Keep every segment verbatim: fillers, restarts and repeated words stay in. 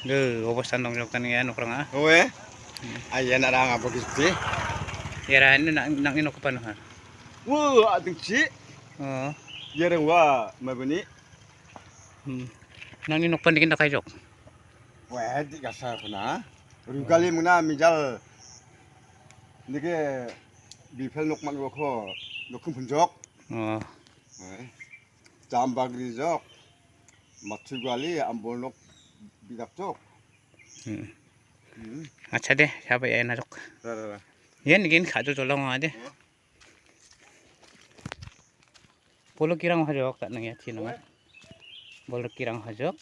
Ge, obostan dongjok tani ia nokrang a. Oe. Hmm. Aya narang abo gisti. Iara ini nang, nangni nokgipa nokha. Wo, adingchi. Oh. Iara wa, mabuni. Hmm. Nangni nokpan dikin dakai jok. Weh, di kasar puna. Rugali muna mijal. Dike bifel nok man roko. Nokun punjok. Oh. Eh. Jambagri jok. Mathugali ambol nok bidak jok. Hmm. Hmm. Acha de, siapa ya enak jok. Ra, ra, ra. Yen gin khajo jolong ade. Oh. Bolokirang hajok tak nang ya chinang. Bolokirang hajok.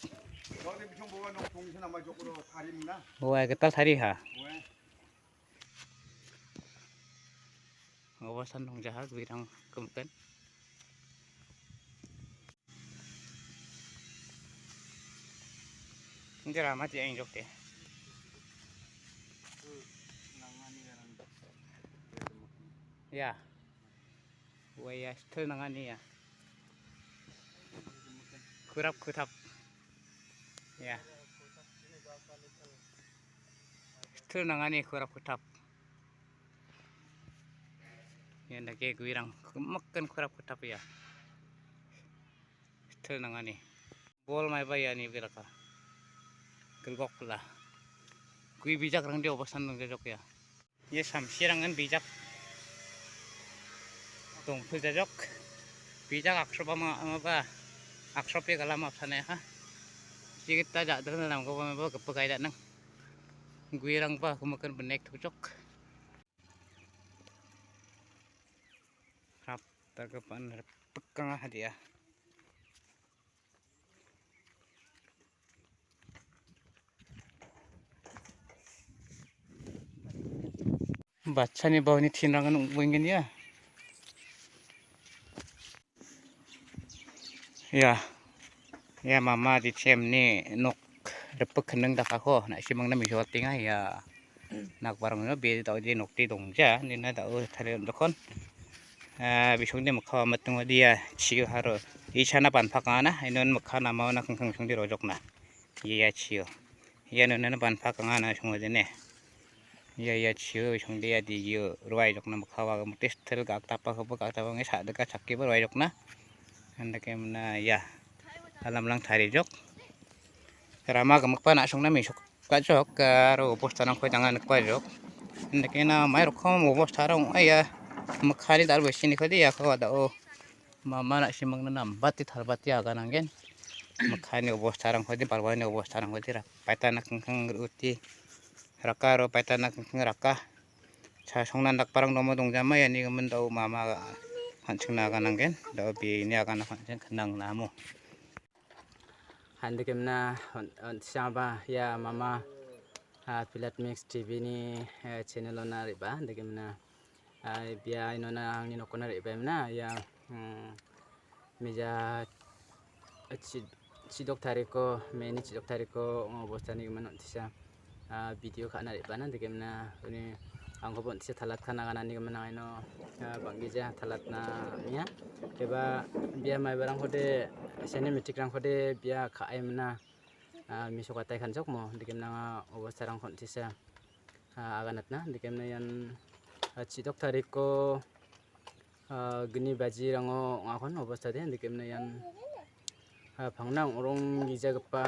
Wah, ketal tari ha. Obosan dong jaha guirang kempen. Ini ramah yang jok deh. Ya. Waya, stil nangani ya. Kurap kutap. Ya. Stil nangani kurap kutap. Ya, dake guirang kemakan kurap kutap ya. Stil nangani. Bol mai ba iani belaka. Gelgok pula. Gui bijak rangde obosan dong jajok ya. Ye samsirang an bijak. Dong pul jajok. Bijak aksroba ma, ma ba. Aksrope galam apsane ha. Jigita jadel namgo ba ma ba gepe gaida nang. Guirang ba kumakan benek thujok. Rap, targa pan rap, pekang ah dia. Bachani bawani thinrangan ong·boengen ia. Ia. Ia mama di chemni nok ripik khnang dakako na·simangna mesoatenga ia. Nakbarangno be da·ode nokti dongja, nina da·o tarion dokon. Ah, bisongni mikka miting dia chio haro. Ichana panpakana, inon mikka namao na kangkang bisongni rojokna. Ia chio. Ia nonana panpakangana songode ne. Ia, ia chio bisongni ia digio ruai jokna mikka wa mukti stil gak tapa kobo gak tapa nge sadika chakkiba ruai jokna. Andake mna ia. Alamlang tari jok. Rama gimikba na·songna mesok. Ka·chok, aro obostarangko anga nikbajok. Indakena mai rokom obostarang ong·aia. Mikkani dal·o sinikode iako adao. Mama na·simangna nambate talbate agananggen. Mikkani obostarangkode, balwani obostarangkode ra-, paitana kingking ruti. Raka aro paitana kingking raka. Cha songna dakparang domo dongjama iani gimin dao mama an·chingna agananggen. Dao bini agana an·ching knang namo. Handikemna on, on, siapa ya mama, ah, Pilat Mix T V ni, eh, channel ona riba, handikemna, ah, bia inona angni nokona riba emna, ya, hmm, meja, eh, chi-, chidok tariko, meni chidok tariko, oh, bostani gimin on tisa. Ah, video ka·na re·bana dikemna uni angkoba on·tisa talatna ganani gimin anga ino, ah, bang·gija talatna ong·enga. Eba bia maibarangkode, seni metikrangkode bia ka·emna, ah, mesokatai kanjokmo dikemna anga obostarangko on·tisa, ah, aganatna dikemna ian, ah, chidok tariko ah, gni bajirango ong·akon obostade dikemna ian, ah, pangna ong·ronggijagipa,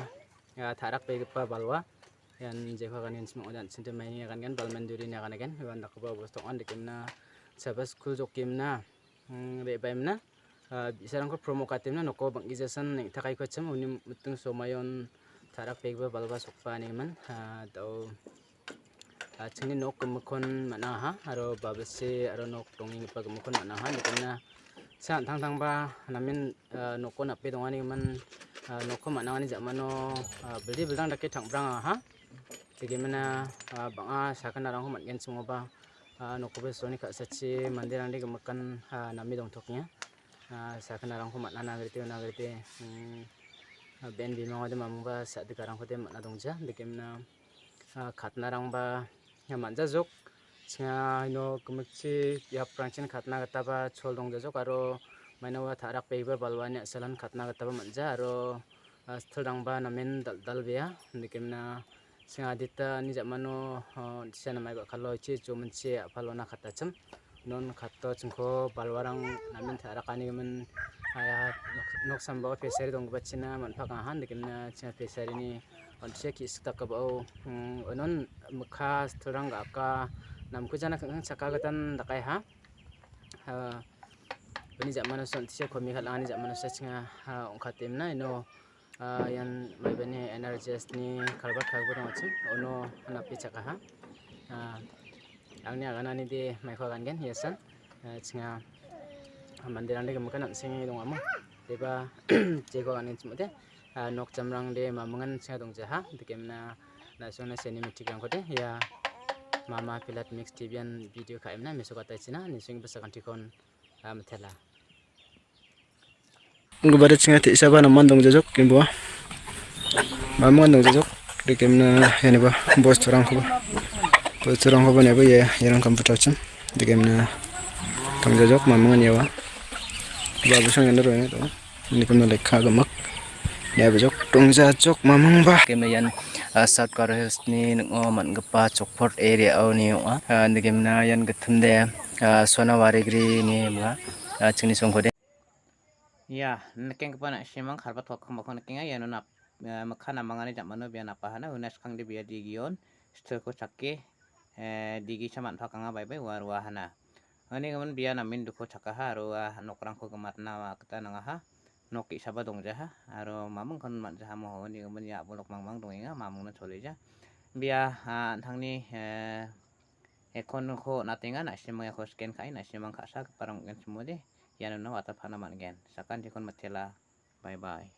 ah, ta·rakbegipa balwa. Ian jekagani an·ching ong·ode an·chingde maini agangen balmanduri ine aganegen. Ian dakgipa obosta ong·an dikemna chaba skul jokemna, mm, re·baemna. Ah, bi·sarangko promo katemna noko bang·gijasan neng·takaikochim uni miting somayon ta·rakbegipa balwa sokba anigimin. Ah, dao a·chingni nok gimikkon man·angaha aro babilsi aro nok dongenggipa gimikkon man·angaha. Dikemna sa an·tangtangba namen, ah, nokko nape donganigimin, ah, nokko man·angani ja·mano, ah, bildi bildang dake tang·brangaha. Dikemna, ah, bang·a sakanarangko man·genchimoba, ah, nokkoba soni ka·sachi manderangni gimikan, ah, name dongtokenga. Ah, sakanarangko man·ana agrite, ona agrite, mm, ah, ben bimangode mamungba sa·dikarangkode man·a dongja. Dikemna ah, katnarangba ia man·jajok. Chinga ino gimikchi biaprangchin katna gitaba chol dongjajok aro maina ua ta·rakbegipa balwani a·salan katna gitaba man·ja aro, Stilrangba namen dal·dalbea. Indikemna chinga adita ani ja·mano, o, disa namai ba·kalo ichi chuminchi a·palona katachim. Non kato chingko balwarang namen ta·rakanigimin, aya, nok-, nok sambao pesari donggipachina man·pakangaha. Indikemna chinga pesarini on·tisa ki·sik dakgipao, mm, onon mikka stilrang ga·aka namkujana keng·chakka gitan dakaiha. Ah, uni ja·manosa on·tisa komi kal·angani ja·manosa chinga, ah, ong·katemna ino, ah, ian maibani N R G S ni kalbat kalbo dongachim, ono napi chakaha. Ah, angni aganani de maiko agangen, iasan. Ah, chinga, ah, manderangde gimikan an·senge dongamo. Deba, jeko agangen chimode. Ah, nok jamrangde mamingan chinga dongjaha. Dikemna na·songna cinematic-rangkode. Ia mama pilat mix T V-an video ka·emna mesokataichina. Nisong besakantikon, ah, mitela. Gubade chinga te·saba naman dongjajok, kemboa. Mamingan dongjajok, dikemna ianiba bosturangkoba. Bosturangkoba niaba ia, iarang kampitachim. Dikemna dongjajok, mamingan iawa. Ba busong iano roenga, to. Nikemna lekka gimak. Niaba jok, dongjajok, mamingba. Kemna ian, ah, South Garo Hills-ni ning·o man·gipa Chokport area-oni ong·a. Ah, nikemna ian gittimde, ah, Sonawarigri ine ong·a. Ah, chingni songkode. Ia, nikenggipa na·simang karbat wakkang bako nikenga. Iano nap-, eh, mikka namangani ja·mano bia napahana. Una skangde bia digion, stilko chake, eh, digicha man·pakanga baibai ua ruahana. Uni gimin bia namen duko chakaha aro ua nokrangko gimatna gita nangaha. Nok ge·saba dongjaha aro mamingkon man·jahamo. Uni gimin ia a·bolok mangmang dongenga, mamingna cholija. Bia, ah, an·tangni, eh, account-ko on·atenga, na·simang iako scan ka·e, na·simang ka·sagiparang ong·genchimode, iano watatpana man·gen. Sakantikon mitela. Bye bye.